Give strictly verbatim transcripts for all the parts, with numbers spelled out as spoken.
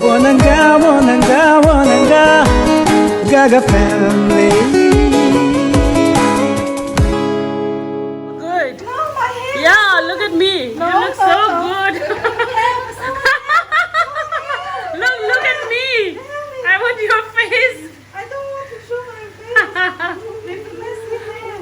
Wananga, wananga, wananga, Gaga family. Good. No, my hair. Yeah, look at me. No, you look so good. Look, look at me. I want your face. I don't want to show my face. With the messy hair.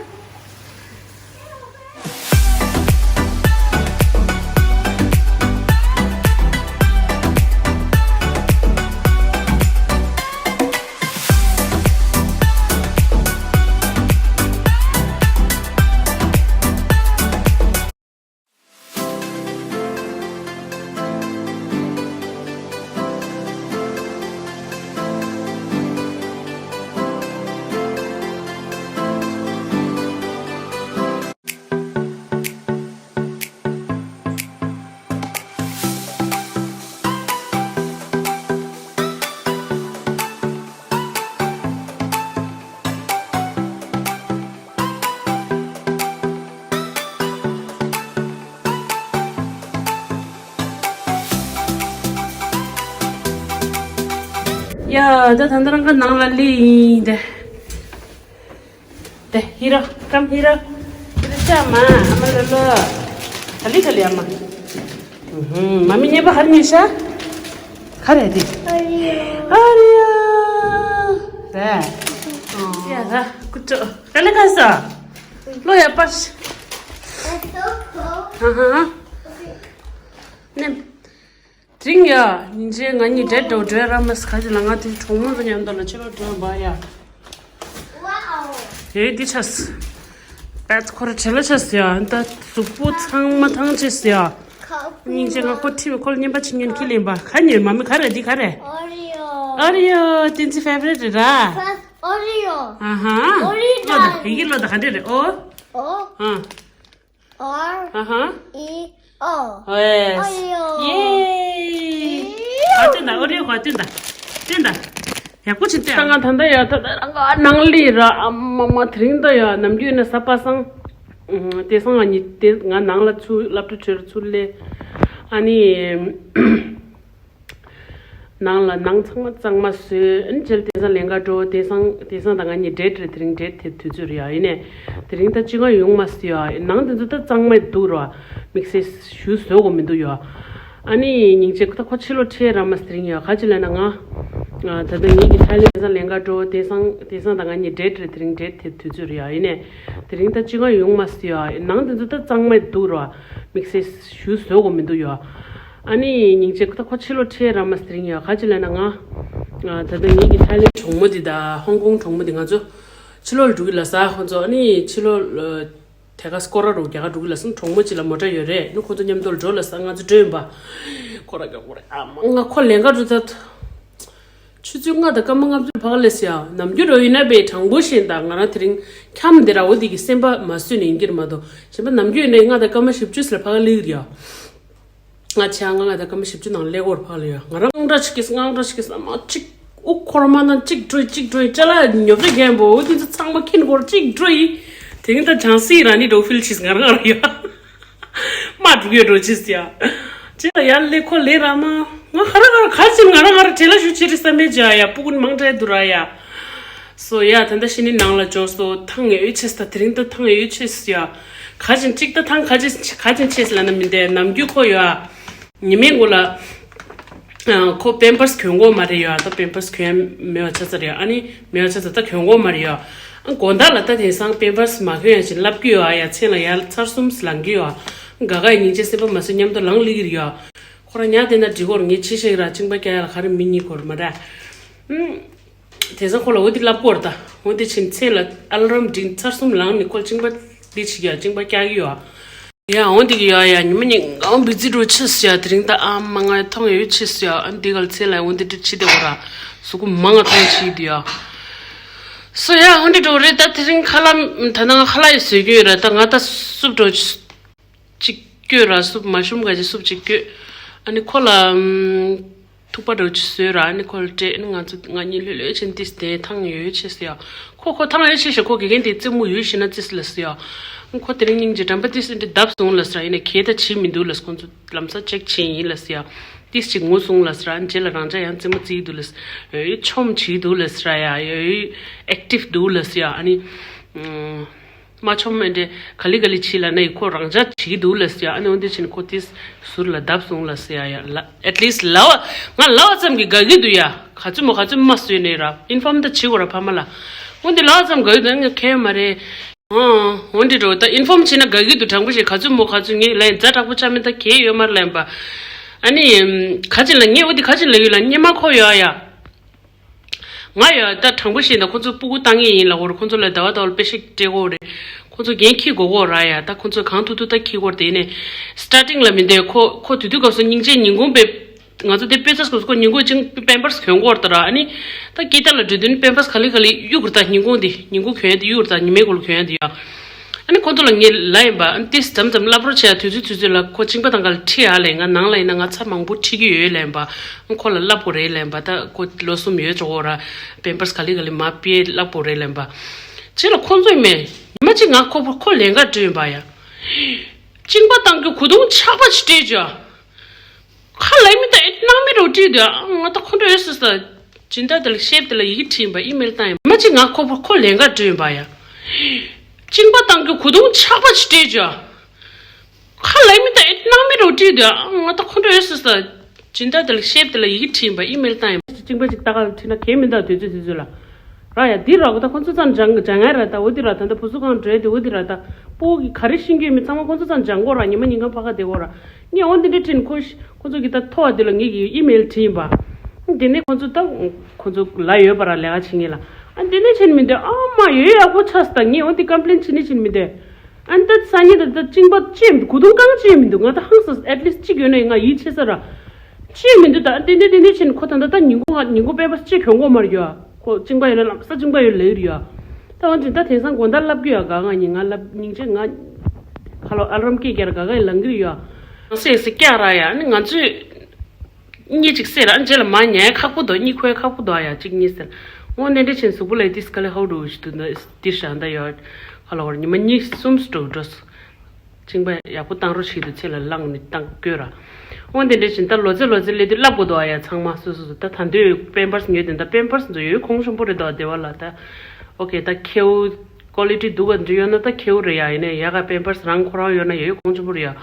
ཡ། ད་ད་ལྟ་རང་ག་ནང་ལ་སླེབས་ཡིན་ཏེ། ཏེ་ཧི་རོ། ཀམ་ཧི་རོ། ཧི་རོ་ཅག་མ། ཨ་མ་ལོ་ལོ། ག་ལེ་ག་ལེ་ཨ་མ། ཨུ་ཧུམ། མ་མི་ཉེས་པ་ཧར་ཉེས་ཤ། ག་རེ་དེ། ཨ་རི་ཡ། ཨ་རི་ཡ། ཏེ། ཡ་ད་ཀུ་ཅོ། ག་ལེ་ག་ས། ལོ་ཡ་པ་ཤ། ཧ་ཧ། ནེམ། དེ་རིང་ཡ། ཉིན་རྗེས་ང་གཉིས་ཌེ་ཊི་འགྲོ་འགྲོ་ཡ་ར་མ་སི་ཁ་ཅིག་ལ། ང་དེ་གྲོགས་མོ་ཚོ་མཉམ་དུ་ལ་ཕྱི་ལོགས་འགྲོ་བ་ཡ། ཧེ་འདི་ཆས། པད་ཁོ་ར་བྲེལ་ལ་ཆས་ཡ། ད་གཟུགས་པོ་ཚང་མ་ཐང་ཆས་ཡ། ཉིན་རྗེས་ང་ཁོ་ཁྲིད་པའི་ཁོ་ལ་བརྙན་པ་ཆིག་ཉན་ཁྱི་ལེན་པ་ག་ཉེ་མ་མི་ག་རེ་འདི་ག་རེ། ཨོ་རི་ཡོ། ཨོ་རི་ཡོ་བསྟན་འཛིན་ཕེ་ཝ་རི་ཊི་རེད་ར། ཨོ་རི་ཡོ། ཨ་ཧ། ཨོ་རི་ཡོ། ལོ་ད་ཡི་གེ་ལོ་ད་ག་འདྲ་རེད། ཨོ། ཨོ། ཨ། ཨ་ཧ། ཨི་ཨོ། ཨོ་ཡེས། ཨོ་ཡོ། ཡེ། ཨི་ཨ་ཡོ། བསྟན་ད། ཨོ་རི་ཡོ་བ་བསྟན་ད། བསྟན་ད། ཡག་པོ་བྱེད་དེ། ད་ང་ད་ལྟ་ཡ་ད་ལྟ་རང་ག་ནང་ལི་ར། ཨ་མ་མ། དེ་རིང་ད་ཡ་ནམ་རྒྱུན་ན་གཟའ་པ་སངས། ཨུམ། དེང་སང་ང་གཉིས་དེ་ང་ནང་ལ་ཚུར་སློབ་གྲྭ་ཁྲོད་ཚུར་སླེབས། ཨ་ནི། ནང་ལ་ནང་ཚང་མ་གཙང་མ་བཟོས། ཨ་ནི་རྗེས་ལ་དེང་སང་ལེན་ག་འགྲོ། དེང་སང་དེང་སང་ད་ང་གཉིས་ཌེ་ཊི་རེད། དེ་རིང་ཌེ་ཊི་དེ་དུས་ཚོད་རེད་ཡ། ཡིན་ནའི་དེ་རིང་ད་ཅི་གང་ཡོང་མ་སྲིད་ཡ། ནང་དེ་ཚོ་ད་གཙང་མ་འདུག་ར། དམིགས་བསལ་ཞུ་བཟོ་དགོས་མི་འདུག་ཡ། ཨ་ནི་ཉིན་རྗེས་ད་ཁོ་ཕྱི་ལོགས་ཁྲིད་ར་མ་སི་དེ་རིང་ཡ། ག་ཅི་ལབ་ན་ང་ད་ལྟ་ངེད་ཀྱི་ཐའི་ལེན་ས་ལེན་ག་འགྲོ། དེང་སང་དེང་སང་ད་ང་གཉིས་ཌེ་ཊི་རེད། དེ་རིང་ཌེ་ཊི་དེ་དུས་ཚོད་རེད་ཡ། ཡིན་ནའི་དེ་རིང་ད་ཅི་གང་ཡོང་མ་སྲིད་ཡ། ནང་དེ་ཚོ་ད་གཙང་མ་འདུག་ར། དམིགས་བསལ་ཞུ་བཟོ་དགོས་མི་འདུག་ཡ། ཨ་ནི་ཉིན་རྗེས་ད་ཁོ་ཕྱི་ལོགས་ཁྲིད་ར་མ་སི་དེ་རིང་ཡ། ག་ཅི་ལབ་ན་ང་ད་ལྟ་ངེད་ཀྱི་ཐའི་ལེན་གྲོགས་མོ་དེ་དང་ཧོང་ཀོང་གྲོགས་མོ་དེ་ང་ཚོ་ཕྱི་ལོགས་ལ་འགྲོ་གི་ལབ་ས། ཁོ་ཚོ་ཨ་ནི་ཕྱི་ལོགས་ལ། དེ་ག་སྐོར་ར་རུ་རྒྱ་གར་འགྲོ་གི་ལབ་སོང་། གྲོགས་མོ་གཅིག་ལ་མོ་ཊ་ཡོད་རེད། ནི་ཁོ་ཚོ་མཉམ་དུ་འགྲོ་ལབ་སོང་། ང་ཚོ་འགྲོ་ཡིན་པ། ཁོ་ར་རྒྱ་ཁོ་ར་ཨ་མ་ང་ཁོ་ལེན་ག་འགྲོ་ད། ཆུ་ཚོད་ལྔ་དང་སྐར་མ་ལྔ་བཅུ་ཕ་ག་ལས་ཡ། ནམ་རྒྱུན་འགྲོ་ཡིན་ན་པའི་དྲང་པོ་བཤད་ད། ང་རང་དེ་རིང་འཁྱམ་དེ་ར་འོ་དེ་གི་སེམས་པ་མ་བཟོད་ནས་ཡིན་གྱི་རེད་མ་གཏོགས། གཞན་པ་ནམ་རྒྱུན་ཡིན་ན་ལྔ་དང་སྐར་མ་བཞི་བཅུ་ལ་ཕ་ག་སླེབས་ཀྱི་རེད་ཡ། ང་ཆ་ང་ང་དང་སྐར་མ་བཞི་བཅུ་ནང་ལས་སྐོར་ཕག་ལ་ཡོད། ང་རང་དངངས་སྐྲག་ཅིག་སྐྱེས། སྔངས་སྐྲག་ཅིག་སྐྱེས། ཨ་མ་གཅིག་དབུགས་འཁོར་མ་ན་གཅིག་འགྲོ་ཡི་གཅིག་འགྲོ་ཡི། ཅ་ལག་ཉོ་ག་རྒན་པོ་འོ་དེ་ཚོ་ཚང་མ་འཁྱེར་འཁོར་གཅིག་འགྲོ་ཡི། དེ་རིང་ད་ཇང་སི་རང་ནི་འགྲོ་ཕིལ་ཆིས་ང་རང་ང་རང་ཡོད། མ་འགྲོ་ཡོད་འགྲོ་ཆིས་ཡ། ཅི་ལ་ཡར་ལས་ཁོ་ལས་ར་མ། ང་ཧ་ར་ཧ་ར་ག་ཅིན་ང་རང་ང་རང་བྲེལ་ལ་ཞུ་ཆེ་རི་ས་མེད་ཇ་ཡ། སྤུ་གུ་ནི་མང་དྲགས་འདུག་ར་ཡ། སོ་ཡ། ད་ལྟ་ཤི་ནི་ནང་ལ་འབྱོར་སོ། ཐང་ངེ་ཡོད་ཆེས་ད། དེ་རིང་ད་ཐང་ངེ་ཡོད་ཆེས་ཡ། ག་ཅིན་གཅིག་ད་ཐང་ག་ཅིན་ག་ཅིན་ཆེས་ལ་ན་མི་འདས། ནམ་རྒྱུན་ཁོ་ཡོད་ཨ། ཉི་མའི་མགོ་ལ་ཨ་ཁོ་པེམ་པར་སི་གྱོན་གོ་མ་རེད་ཡོད་ཨ། ད་པེམ་པར་སི་གྱོན་ཡ་མེད་པ་ཆ་ཚ་རེད་ཨ། ནི་མེད་པ་ཆ་ཚ་ད་གྱོན་གོ་མ་རེད་ཡོད་ཨ། དགོང་དག་ལ་ད་དེང་སང་པེམ་པར་སི་མ་གྱོན་ཡ་ཅིན་ལབ་ཀྱི་ཡོད་ཨ། ཡ་མཚན་ལ་ཡ་ཚར་གསུམ་ལངས་ཀྱི་ཡོད་ཨ། ག་ག་ཡི་སྙིང་རྗེ་སེམས་པ་མ་བཟོད་མཉམ་དུ་ལངས་ལི་གི་རེད་ཡོད་ཨ། ཁོ་རང་ཉལ་བསྡད་ན་འགྲིག་གོ་ར། ངས་ཅི་བཤད་ཀྱི་ར། གཅིན་པ་སྐྱག་ཡ་ལ་ག་རེ་མི་གཉིད་ཁུག་མ་རེད། ཨུམ། དེང་སང་ཁོ་ལ་འོ་དེ་ལབ་དགོས་རེད་ད། འོ་དེ་ཕྱིན་མཚན་ལ་ཨ་ལ་རམ་བསྒྲིགས། ཚར་གསུམ་ལངས་ནས་ཁོ་གཅིན་པ་འདི་བྱེད་ཀྱི་ཡ། གཅིན་པ་སྐྱག་གི་ཡོད་ཨ། ཡ་འོ་དེ་གི་ཡ་ཡ། ཉི་མ་གཉིས་སྒང་བི་ཛི་འགྲོ་ཆེས་ཡ། དེ་རིང་ད་ཨ་མ་ང་ཐང་ཡོད་ཆེས་ཡ། ཨ་འདི་ག་ལ་ཚེ་ལ་འོ་དེ་འདྲ་བྱེད་བསྡད་གོ་ར། གཟུགས་པོ་མང་ང་ཐང་བྱེད་དུ་ཡ། སོ་ཡ་འོ་འདྲ་འགྲོ་རེད་ད། དེ་རིང་ཁ་ལག་ད་ནང་ཁ་ལག་ཡོད་བཟོས་ཀྱི་ཡོད་ར། ད་ང་ད་སུབ་འགྲོ། གཅིག་བསྐོལ་ར། སུབ་མ་ཤུམ་ག་ཅིག་སུབ་གཅིག་བསྐོལ། ཨ་ནི་ཁོ་ལ་ཨམ་ཐུག་པ་འདྲ་བོ་ཅིག་བཟོས་ར། ཨ་ནི་ཁོ་ལ་སྤྲད། ཨ་ནི་ང་ཚོ་ང་གཉིས་ལྷོད་ལྷོད་བྱས་ཏིས་དེ་ཐང་ཡོད་ཆེས་ཡ། ཁོ་ཁོ་ཐང་ཡོད་ཆེས་ཤ། ཁོ་དགེ་རྒན་དེ་རྩེད་མོ་ཡོད་ཤེས་ན་ཙིས་ལ་སི་ཡ། ཁོ་དེ་རིང་སྙིང་རྗེ་དྲན་པ་ཏིས་འདི་བརྡབ་སོང་ལ་སི་ར། ཡིན་ནའི་གད་ད་བྱེད་མི་འདུག་ལ་སི། ཁོང་ཚོ་ལམ་སང་ཅེག་བྱས་ཡིན་ལ་སི་ཡ། ཏིས་ཅིག་ངུ་སོང་ལབ་ཟེར། ཨ་ནི་རྗེས་ལ་རང་ཅག་ཡང་རྩེད་མོ་རྩེ་གི་འདུག་ལབ་ཟེར། ཡོད་ཡོད་ཆོམ་བྱེད་ཀྱི་འདུག་ལབ་ཟེར་ཡ། ཡོད་ཡོད་ཨེག་ཊིབ་འདུག་ལབ་ཟེར་ཡ། ཨ་ནི་ཨམ། མ་ཆོམ་མེད་འདྲེ་ག་ལི་ག་ལི་བྱེད་ལབ་ན་ཡི་ཁོ་རང་ཅག་བྱེད་ཀྱི་འདུག་ལབ་ཟེར་ཡ། ཨ་ནི་འོན་ཏེ་ཕྱིན་ཁོ་ཏིས་ཟུར་ལ་བརྡབས་སོང་ལབ་ཟེར་ཡ། ཡ་ལ་ཨེཊ་ལིསཊ་ལབ་པ་ང་ལབ་པ་ཙམ་གྱིས་དགའ་གི་འདུག་ཡ། ག་ཚོད་མོ་ག་ཚོད་མ་བཟོས་ནས་ར་ཨིན་ཕོམ་ད་བྱེད་དགོས་ར་ཕ་མ་ལ། འོན་ཏེ་ལབ་པ་ཙམ་དགའ་གི་འདུག་ང་ཁེ་མ་རེད། ཨོ། འོ་འདི་འགྲོ་ད་ཨིན་ཕོམ་བྱས་ན་དགའ་གི་འདུག་དྲང་པོ་བཤད་ག་ཚོད་མོ་ག་ཚོད་ངས་ལན་ཛ་དྲག་པོ་ཆ་མེད་ད་གལ་ཡོད་མ་རེད་ལན་པ། ཨ་ནི་ག་ཅིག་ལ་ངས་འོ་འདི་ག་ཅིག་ལ་ཡོད་ལ་སྙེ་མ་ཁོ་ཡོད་ཨ་ཡ། ང་ཡོད་ད་དྲང་པོ་བཤད་ན་ཁོ་ཚོ་སྤུ་གུ་བཏང་ངེས་ཡིན་ལ་འོ་ར་ཁོ་ཚོ་ལ་ཟླ་བ་ཟླ་བ་ལ་དཔེ་ཤིག་སྤྲད་གོ་རེད། ཁོ་ཚོ་འགན་འཁྱེར་དགོས་གོ་ར་ཡ། ད་ཁོ་ཚོ་གང་ཐུབ་ཐུབ་ད་འཁྱེར་གོ་ར་དེ་ནས་སི་ཊར་ཊིང་ལ་མི་འདོད་ཁོ་ཁོ་དུས་དུས་སྐབས་སུ་སྙིང་རྗེ་ཉིན་གུང་པའི། ང་ཚོ་དེ་དཔེ་ཆ་སྐབས་སུ་ཁོ་ཉིན་གུང་ཅིང་པེམ་པར་སི་གྱོན་གོ་ར་ད་ར། ཨ་ནི་ད་སྐྱེ་ལྟར་ལ་འགྲོ་དུས་པེམ་པར་སི་ག་ལེ་ག་ལེ་གཡུག་ར་ད་ཉིན་གུང་དེ་ཉིན་གུང་གྱོན་ཡ་དེ་གཡུག་ར་ད་ཉི་མའི་གུང་ལ་གྱོན་ཡ་དེ་ཡ། ཨ་ནི་ཁོ་ཚོ་ལ་ངས་ལབ་ཡིན་པ། ཨ་ནི་ཏིས་མཚམས་མཚམས་གླ་པོར་བྱས་དུས་ཚོད་དུས་ཚོད་ལ་ཁོ་གཅིན་པ་བཏང་ག་ལ་ཁྲིད་ཡ་ལས་ང་ནང་ལ་ཡིན་ན་ང་ཚ་མང་པོ་ཁྲིད་ཀྱི་ཡོད་ལབ་ཡིན་པ། ཨ་ཁོ་ལ་ལབ་དགོས་རེད་ལབ་ཡིན་པ། ད་ཁོ་ལོ་གསུམ་ཡོད་ཆོག་གོ་ར་པེམ་པར་སི་ག་ལེ་ག་ལེ་མ་ཕྱེ་ལབ་དགོས་རེད་ལབ་ཡིན་པ། རྗེས་ལ་ཁོ་ཚོ་ཡིན་མེད་ཉི་མ་གཅིག་ང་ཁོ་ཁོ་ལེན་ག་འགྲོ་ཡིན་པ་ཡ། གཅིན་པ་བཏང་རྒྱུ་གོས་ཐུང་ཆག་པ་ཅིག་སྤྲད་བྱ། ཁ་ལབ་མི་ད་ཨེ་སྣང་མེད་རོ་བྲིས་དུས་ཨ་ང་ད་ཁོ་འགྲོ་ཡོད་ཟེར་ས། སྦྱིན་བདག་དེ་ལ་ཤེབ་དེ་ལ་ཡི་གེ་བྲིས་པ་ཨི་མེལ་བཏང་ཡིན་མ་གཅིག་ང་ཁོ་ཁོ་ལེན་ག་འགྲོ་ཡིན་པ་ཡ། གཅིན་པ་བཏང་རྒྱུ་གོས་ཐུང་ཆག་པ་ཅིག་སྤྲད་བྱ། ཁ་ལབ་མི་ད་ཨེ་སྣང་མེད་རོ་བྲིས་དུས་ཨ་ང་ད་ཁོ་འགྲོ་ཡོད་ཟེར་ས། སྦྱིན་བདག་དེ་ལ་ཤེབ་དེ་ལ་ཡི་གེ་བྲིས་པ་ཨི་མེལ་བཏང་ཡིན་མ་གཅིག་གཅིན་པ་ཅིག་ལྟ་ག་ལ་ཁྲིད་ན་གལ་མི་འདུག་དུས་ཚོད་དུས་ཚོད་ལ། ར་ཡ་འདི་ར་གོ་ད་ཁོ་ཚོ་ཙམ་སྦྱང་སྦྱང་ཡ་ར་ད་འོ་འདི་ར་ད་ད་བུ་གསོ་ཁང་འགྲོ་ཡ་དེ་འོ་འདི་ར་ད་སྤུ་གུ་གི་ག་རེ་ཤེས་ཀྱི་ཡོད་མེད་ཚང་མ་ཁོ་ཚོ་ཙམ་སྦྱང་གོ་ར་ཉི་མ་ཉིན་གང་ཕ་ག་བསྡད་གོ་ར། ངས་འོ་འདི་འདྲ་དྲིས་ཁོ་ཁོ་ཚོ་གི་ད་ཐོ་བ་འདི་ལ་ངས་ཀྱི་ཨི་མེལ་བྲིས་ཡིན་པ། འདི་ནས་ཁོ་ཚོ་ད་ཁོ་ཚོ་ལ་ཡོད་པ་ར་ལས་ཀ་བྱེད་མཁན་ལ། ཨ་འདི་ནས་བྱེད་མི་འདོད་ཨ་མ་ཡོད་ཡག་པོ་ཆགས་སོང་ད་ངས་འོ་འདི་ཀམ་པི་ལེན་བྱེད་ནས་བྱེད་མི་འདོད། ཨ་ནི་ད་སང་ཉིན་ད་ད་གཅིན་པ་ཅི་ཡང་མི་འདུག་གོས་ཐུང་རྐང་ཅི་ཡང་མི་འདུག་ང་ད་ཧང་སང་ཨེཊ་ལིསཊ་གཅིག་ཡོད་ན་ཡིན་ང་ཡིད་ཆེས་ས་ར། ཅི་ཡང་མི་འདུག་ད་ཏན་ཏན་ཏན་ཏན་ཕྱིན་ཁོ་ད་ད་ད་ཉིན་གུང་ང་ཉིན་གུང་པེ་པ་ཅི་གྱོན་གོ་མར་ཡོད་ཨ། ཁོ་གཅིན་པ་ཡོད་ན་ལམ་སང་གཅིན་པ་ཡོད་ལེ་ཡོད་ཡ། ད་འོན་ཏེ་ད་དེང་སང་དགོང་དག་ལབ་གི་ཡོད་ག་ང་ཉིན་ང་ལབ་སྙིང་རྗེ་ང་ཁ་ལོ་ཨ་ལ་རམ་སྐད་རྒྱག་ག་ག་ཡི་ལང་གི་ཡོད་ཨ། ང་སེ་སེ་སྐྱག་ར་ཡ་ནི་ང་ཚོས། གཉིས་ཅིག་སེ་ར་རྗེས་ལ་མ་ཉལ་ཁག་པོ་འདུག་གཉིད་ཁོལ་ཁག་པོ་འདུག་ཡ་གཅིག་གཉིས་ཟེར། འོ་འདི་འདྲ་ཕྱིན་གཟུགས་པོ་ལ་ཏིས་ག་ལེ་ཧའུ་འགྲོ་ཞིག་འདུག་ན་ཏིས་ཤ་འདའ་ཡོད། ཁ་ལོ་བར་ཉི་མ་གཉིས་གསུམ་སུ་འགྲོ་འགྲོ། གཅིན་པ་ཡག་པོ་བཏང་རོགས་བྱེད་དུ་ཚེ་ལ་བླངས་ནས་བཏང་དགོས་ར། འོ་འདི་འདྲ་ཕྱིན་ད་ལོ་ཚེ་ལོ་ཚེ་སླེབས་དུས་བསླབ་དགོས་འདུག་ཡ་ཚང་མ་སོ་སོ་སོ་ད་ད་འདོད་པེམ་པར་སི་ཉོས་དེ་ད་པེམ་པར་སི་འདུག་ཡོད་གོང་ཆེན་པོ་རེད་འདུག་སྡེ་བ་ལ་ད། ཨོ་ཁེ་ད་ཁེའུ། ཀོ་ལི་ཊི་སྡུག་པ་འདྲ་ཡོད་ན་ད་ཁེའུ་རེད་ཡ། ཡིན་ནའི་ཡ་ག་པེམ་པར་སི་རང་ཁོ་རང་ཡོད་ན་ཡ་ཡོད་གོང་ཆེན་པོ་རེད་ཡ།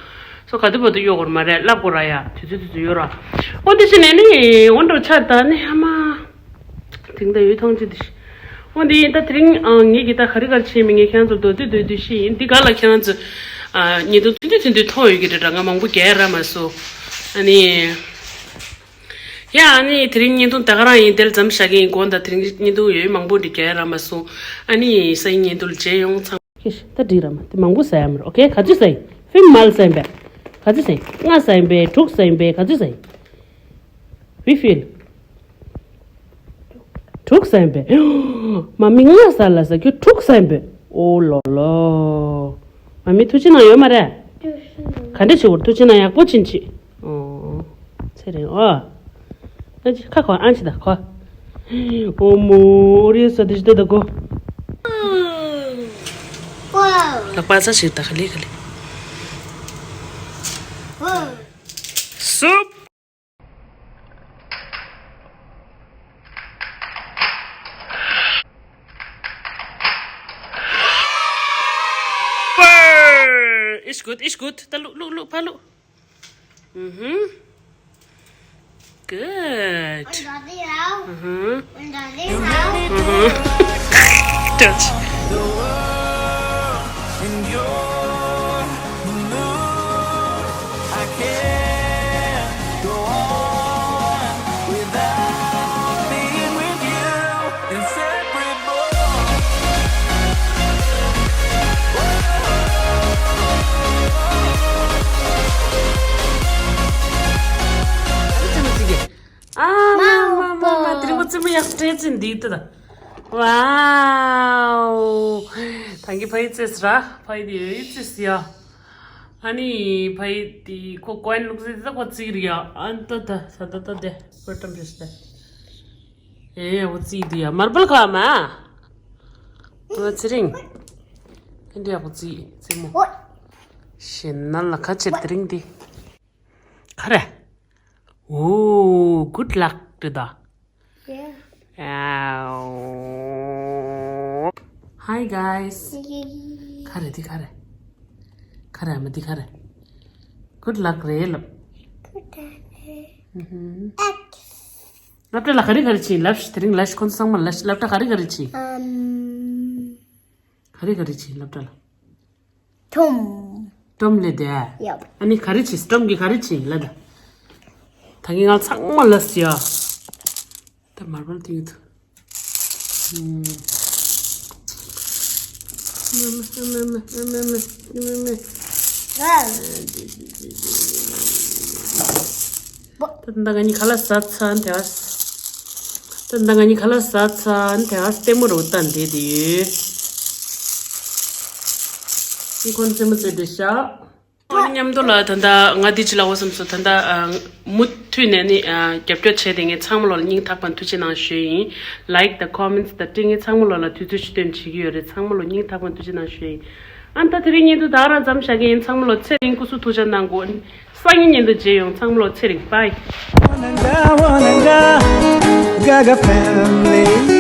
སོ་ག་དུས་བར་དུ་གཡོག་དགོས་མ་རེད་ལབ་དགོས་ར་ཡ། དུས་ཚོད་དུས་ཚོད་ཡོད་ར། འོ་དེ་བཞིན་ནས་ནི་འོ་འགྲོ་ཆར་ད་ནི་ཧ་མ། དེང་ད་ཡོད་ཐང་ཅི་དེ་ཤི། འོ་འདི་ཡིན་ད་དེ་རིང་ཨ་ངེད་ཀྱི་ད་ག་རེ་ག་རེ་བྱས་མི་ངས་ཁྱེད་རང་ཚོར་མདོར་བསྡུས་མདོར་བསྡུས་ཤི་ཡིན་འདི་ག་ལ་ཁྱེད་རང་ཚོ། ཨ་ཉིན་ཐུང་ཐུང་ཐུང་ཐུང་ཐུང་མཐོང་ཡོད་ཀྱི་རེད་ར་ང་མང་པོ་རྒྱག་ར་མ་སོང་། ཨ་ནི། ཡ་ཨ་ནི་དེ་རིང་བརྙན་ཐུང་ད་ག་རང་ཡིན་དེ་ལ་མཚམས་བཞག་གི་ཡིན། དགོངས་དག་དེ་རིང་བརྙན་ཐུང་ཡོད་མང་པོ་འདི་རྒྱག་ར་མ་སོང་། ཨ་ནི་སའི་བརྙན་ཐུང་ལ་མཇལ་ཡོང་ཚང་། ཧེ་ཤི་ད་འགྲིག་ར་མ་དེ་མང་པོ་ཟ་ཡ་མ་རེད། ཨོ་ཁེ་ག་ཚོད་ཟ་ཡིན། ཧྥིམ་མལ་ཟ་ཡིན་པས། ག་ཚོད་ཟ་ཡིན། ལྔ་ཟ་ཡིན་པས། དྲུག་ཟ་ཡིན་པས། ག་ཚོད་ཟ་ཡིན། བི་ཧྥིལ། དྲུག་ཟ་ཡིན་པས། མ་མི་ལྔ་ཟ་ལ་ཟ་ཁྱོད་དྲུག་ཟ་ཡིན་པས། ཨོ་ལོ་ལོ། མ་མི་ཐུགས་ཆེ་གནང་ཡོད་མ་རེད། ག་འདྲ་བྱེད་དགོས་ཐུགས་ཆེ་གནང་ཡག་པོ་ཕྱིན་ཆད། ཨོ། ཚེ་རིང་ཨོ། ཨ་ཅི་ཁ་ཁོ་ཨ་ཅི་ད་ཁོ། ཨོ་མོ་རེ་ས་དེ་ཞི་ད་ད་གོ། ལག་པ་ཚ་ཞིག་ད་ག་ལེ་ག་ལེ། སུབ། It's good, it's good. ད་ལུག་ལུག་ལུག་ཕ་ལུག་ཨུ་ཧུ། Good. ཨུ་ཧུ། ཨུ་ཧུ། Touch. ཨ་མ་མ་མ་མ། དེ་རིང་ང་རྩེད་མོ་ཡག་སྤྲད་ཅིང་འདི་ལྟ་ད། ཝའོ། ད་གིན་ཕ་ཡི་རྩེས་ར། ཕ་ཡི་དེ་ཡོད་ཡི་རྩེས་ཡ། ཨ་ནི་ཕ་ཡི་དེ་ཁོ་ཀོ་ཡན་ལུག་རྩེས་དེ་ད་ཁོ་རྩེས་རེད་ཡ། ཨ་ནི་ད་ད་ད་ད་ད་དེ་པར་ཏམ་རེས་ད། ཨེ་ཡ་ཁོ་རྩེས་དེ་ཡ་མར་བལ་ཁ་མ། ང་ཚེ་རིང་། ཨེ་འདྲ་ཡ་ཁོ་རྩེས་རྩེད་མོ། ཤེས་ན་ལ་ཁ་ཆེར་དེ་རིང་དེ། ག་རེ། Oh, good luck to the. Yeah. Hi guys. ག་རེ་འདི་ག་རེ། ག་རེ་ཨ་མ་འདི་ག་རེ། Good luck རེད་ལབ། Good luck. སློབ་གྲྭ་ལ་ག་རེ་ག་རེ་བྱིན་ལབ་ཤི། དེ་རིང་ལབ་ཤི། ཁོང་ཚོ་ཚང་མ་ལབ་ཤི། སློབ་གྲྭ་ག་རེ་ག་རེ་བྱིན། Um. ག་རེ་ག་རེ་བྱིན་སློབ་གྲྭ་ལ། Tom. ཊོམ་ལེ་དེ། Yep. ཨ་ནི་ག་རེ་བྱིན། ཊོམ་གི་ག་རེ་བྱིན་ལ་ད། ད་ངས་ང་ཚང་མ་ལབ་ཤི་ཡ། ད་མར་བལ་ཏིང་ཐུ། Well. ད་ད་ང་གཉིས་ཁ་ལག་ཟ་ཚར་དེ་བ། ད་ད་ང་གཉིས་ཁ་ལག་ཟ་ཚར་དེ་བ། ལྟད་མོ་རུ་བལྟ་འདི་དེ་ཡོད། ཅི་ཁོང་རྩེད་མོ་རྩེ་དེ་ཤག་ཨ་ནི་མཉམ་དུ་ལ་ད་ལྟ་ང་འདི་ཅི་ལ་འོ་བསམ་སོང་། ད་ལྟ་མུ་མཐུད་ནས་ནི་རྒྱབ་སྐྱོར་བྱས་ཏེ་ངས་ཚང་མ་ལོ་ལ་སྙིང་ཐག་པ་ཐུགས་རྗེ་གནང་ཞུ་ཡིན། Like དང་comments དང་སྤྲིང་ངས་ཚང་མ་ལོ་ལ་དུས་ཚོད་ཅིག་བཏོན་བྱེད་ཀྱི་ཡོད་རེད། ཚང་མ་ལོ་སྙིང་ཐག་པ་ཐུགས་རྗེ་གནང་ཞུ་ཡིན། ཨ་ནི་ད་དེ་རིང་ཉིན་དུ་ད་རང་མཚམས་བཞག་གི་ཡིན། ཚང་མ་ལོ་ཚེ་རིང་སྐུ་གཟུགས་ཐུགས་ཅག་གནང་དགོས། སང་ཉིན་ཉིན་དུ་མཇལ་ཡོང་། ཚང་མ་ལོ་ཚེ་རིང་། Bye. Wananga, wananga, Gaga family.